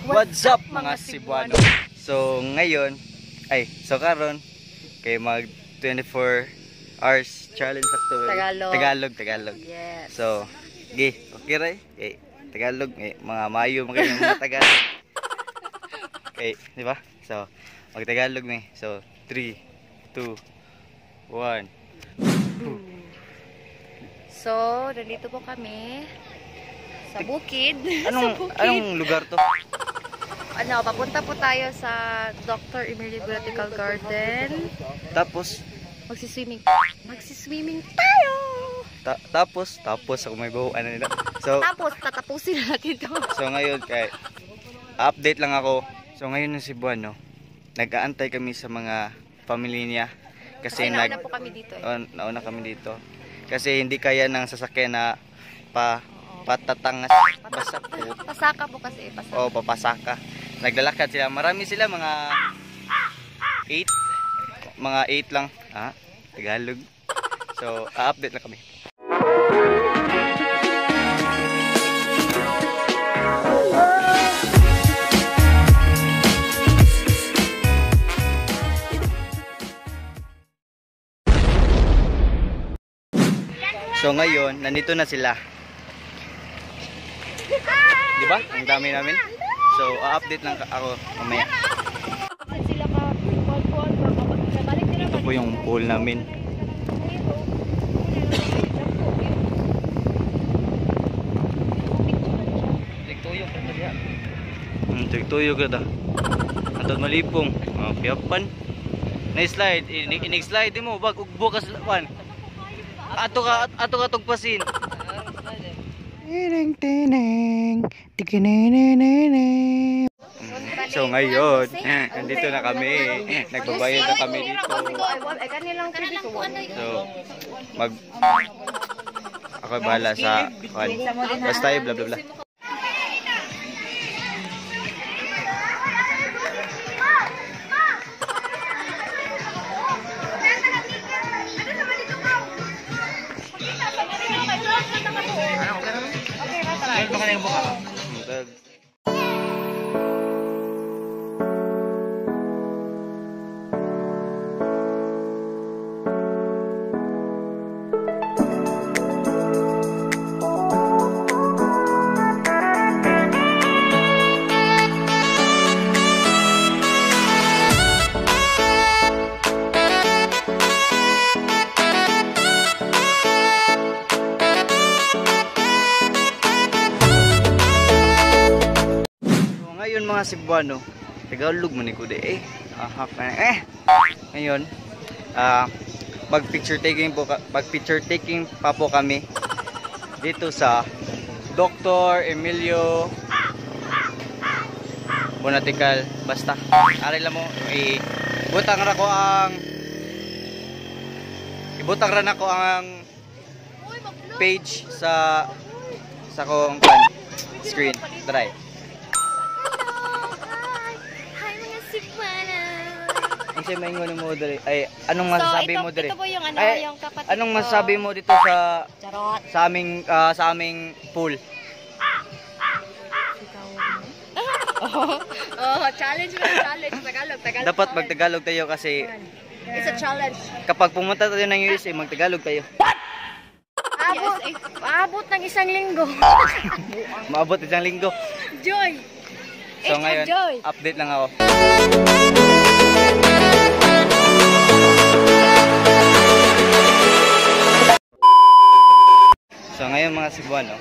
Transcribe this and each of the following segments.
What's up, mga Cebuano? So ngayon, ay, so karon kay mag 24 hours challenge sakto. Tagalog. Tagalog, Tagalog. Yes. So, gi, okay ra eh. Tagalog, eh, mga Mayo, mga ganyan, mga Tagalog. Okay, di ba? So, mag Tagalog mi. So, 3, 2, 1. So, nandito po kami sa bukid. Anong Sa bukid. Anong lugar to? Ano, papunta po tayo sa Dr. Emilio Botanical Garden. Tapos magsiswimming. Magsiswimming tayo. Tapos tapos ako may buho ano nila. So, tapos tatapusin natin to. So ngayon kay update lang ako. So ngayon ng Cebuano, nag-aantay kami sa mga family niya kasi kasi nauna po kami dito eh. Oh, nauna kami dito. Kasi hindi kaya ng sasakyan na patatangas basta po. Pasaka po kasi, pasaka. Oh, papasaka. Naglalakad sila. Marami sila, mga 8. Mga 8 lang. Ah, Tagalog. So, update lang kami. So ngayon, nandito na sila. Di ba? Ang dami namin. So, update lang ako mamaya. Ito po yung pool namin. Tigtuyog ka diha. Tigtuyog ka da. Antod malipong. Oh, piyapan. Na-slide, inig-slide mo bag ug bukas pan. Ato ka tugpasin. Tining tining, tikinenenene. So ngayon, nandito na kami. Nagbabayad na kami dito. So, ako bahala sa kwan. Basta bla bla bla. Ngayon mga Cebuano, Tagalog man ko eh. Eh. Ngayon, mag picture taking po, mag picture taking pa po kami dito sa Dr. Emilio Botanical. Basta, ari lang mo ibutang ra ko ang page sa kong screen. Try. Ang maingon mo dere. Ay, anong masasabi mo dere? Ito po yung ano, ay, yung kapatid. Anong masasabi mo dito sa Charot. Sa aming pool? Oh, challenge mo, challenge. Tagalog, Tagalog. Dapat magtagalog tayo kasi it's a challenge. Kapag pumunta tayo ng USA, magtagalog tayo. What? Abot ng isang linggo. Maabot isang linggo. Joy. So ngayon, update lang ako. So ngayon mga Cebuano,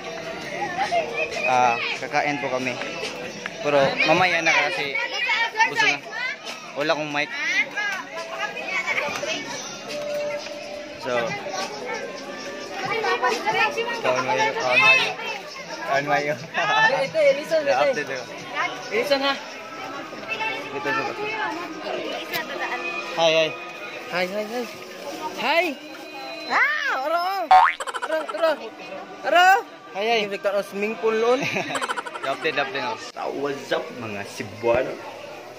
kakain po kami. Pero mamaya na kasi busog na. Wala akong mic. So, kaon mayo. Ito, Elison, update ako. Elison ha. Ito, ito. Hi, hi. Hi, hi, hi. Hi. Ah, oro. Oro, oro. Oro. Hi, hi. Nagkaroon ng swimming pool noon. Update, update ako. So, what's up mga Cebuano?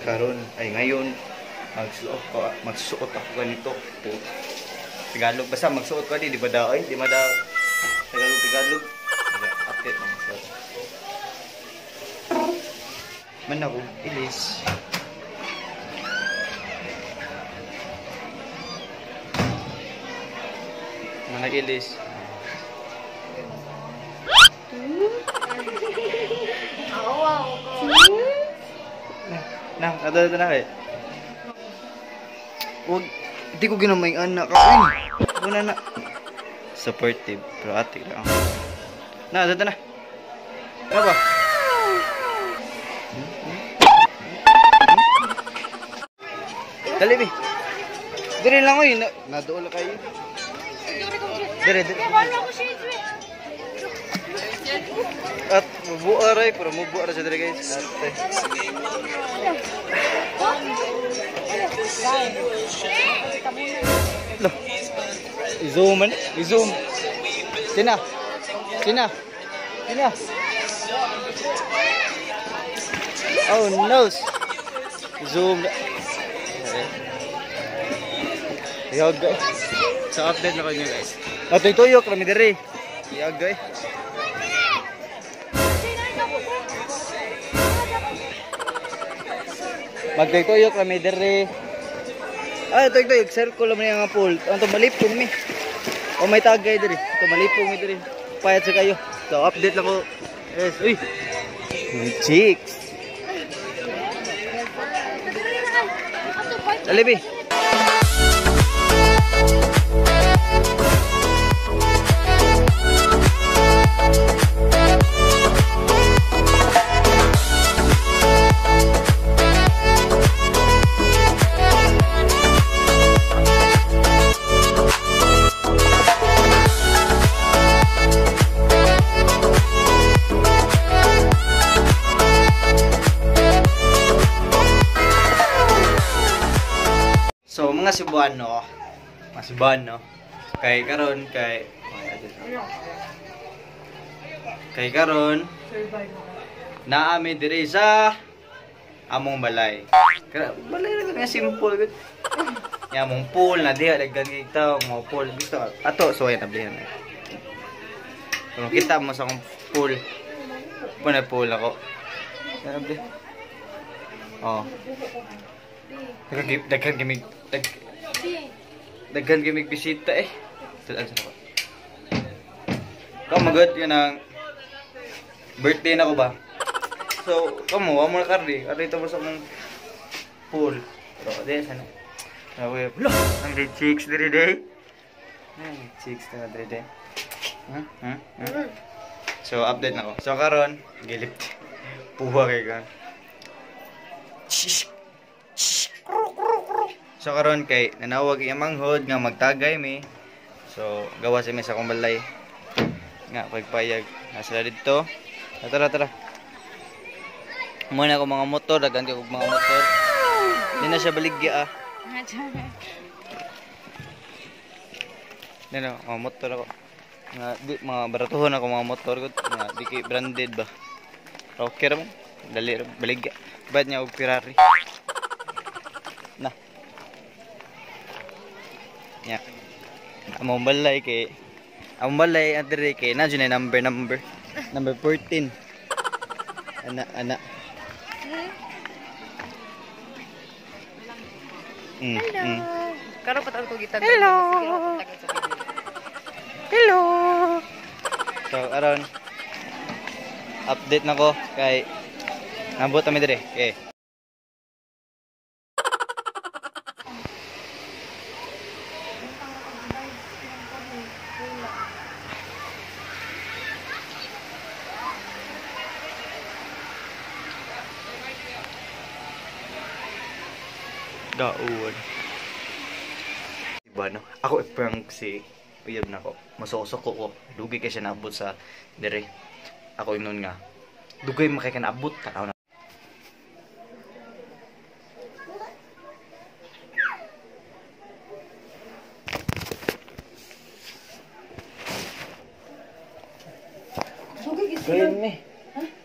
Karon ay ngayon magsuot ako ganito. Tagalog basta magsuot ko di ba daw ay di ba daw Tagalog Tagalog. Update mga suot. Man ako ilis. Man ilis. Na, ato na kay. Wag, di ko ginamay anak ako. Wala na. Supportive, pero ate lang. Na, ato na. Ano ba? Dali, bi. Dire lang oy, naduol kayo. Dire, dire. At mabuo ray, pero mabuo ra siya dire guys. Ate. Loh. I-zoom man, i-zoom. Sina. Sina. Sina. Oh no. Zoom. Yag guys. So update na ko niyo guys. Atoy tuyok rami dire. Yag guys. Magtuyok rami dire. Ay, tuyok circle man nga pool. Anto malipong mi. O may tagay dire. Ito malipong mi dire. Payat sa kayo. So update lang ko. Yes, uy. May chicks. Dali bi. So mga Cebuano, kay karon kay karon naami diri sa among balay. Balay ra nga simple gud. Ya among pool na diha daghan kay tawo mga pool gusto ato so ay tablihan. Kung kita mo sa akong pool. Puna pool ako. Tabli. Oh. Daghan kami bisita eh. Tulan sa ko. Kamo gud yun ang birthday na ko ba? So, kamo wa mo na kardi. Arito mo sa akong pool. Pero di sana. Nawe, lo, ang red chicks diri day. Ay, chicks na diri day. So, update na ko. So karon, gilip. Puha kay ka. So karon kay nanawag iyang manghod nga magtagay mi. So gawa si mi sa akong balay. Nga pagpayag na sila didto. Tara tara. Muna ako mga motor, daghan kay og mga motor. Di na siya baligya ah. Nino, mga motor ako. Nga di mga baratuhon ako mga motor gud nga di kay branded ba. Okay ra man. Dali ra baligya. Bayad niya og Ferrari. Na. Ya. Among balay kay among balay adre kay na jud number number 14. Ana ana. Hello. Karon pa ko gitag. Hello. Hello. So aron update na ko kay nabot kami dire. Okay. Gaon. Diba no? Ako i-prank si Uyab na ko. Masuko-suko ko. Dugay kay siya naabot sa dire. Ako inon nga. Dugay makay ka naabot. Tanaw na. Dugay ka sila.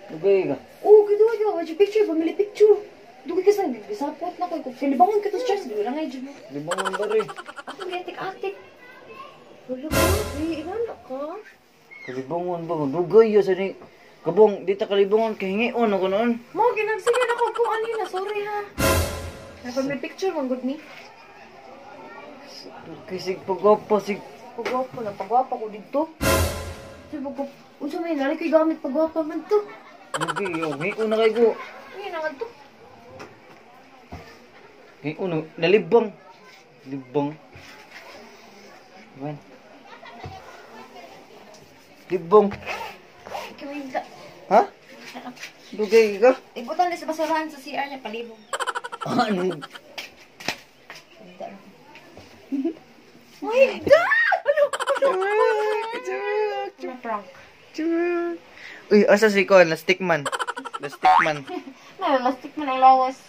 Dugay ka. Oo, giduwa ka. Picture, family picture. Dugay ka sa gisapot na ko. Kilibangon ka to stress. Wala nga dyan. Libangon ba rin? Ako giatik-atik. Wala ka. Iwan ka. Kalibangon ba? Dugay yun sa ni. Kabong, di ta kalibangon. Kahingion ako noon. Mo, ginagsigyan ako. Sorry ha. Napag may picture, man good ni. Kisig pagwapa sig. Pagwapa na, pagwapa ko dito. Sa pagwapa, unsa may nari kay gamit pagwapa man to. Hindi, yung ngiko na kay ko. Ay, na to. Ngiko na, nalibang. Libang. Man. Libang. Kiwinta. Ha? Dugay ka? Ibutan sa basurahan sa CR niya, palibog. Ano? My God! Ano? Ano? Prank. Uy, asa si Kon? Lastik man. Lastik man. Nalastik man ang lawas.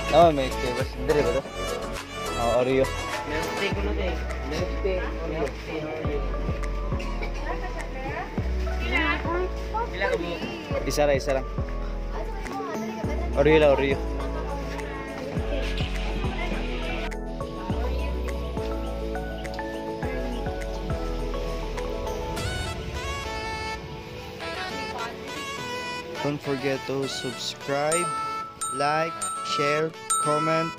Oh, may kay bas dire ba to? Oh, Oreo. Isa ra, isa lang. Oreo lang, Oreo. Don't forget to subscribe, like, share, comment.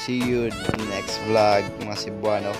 See you in the next vlog, mga Cebuano.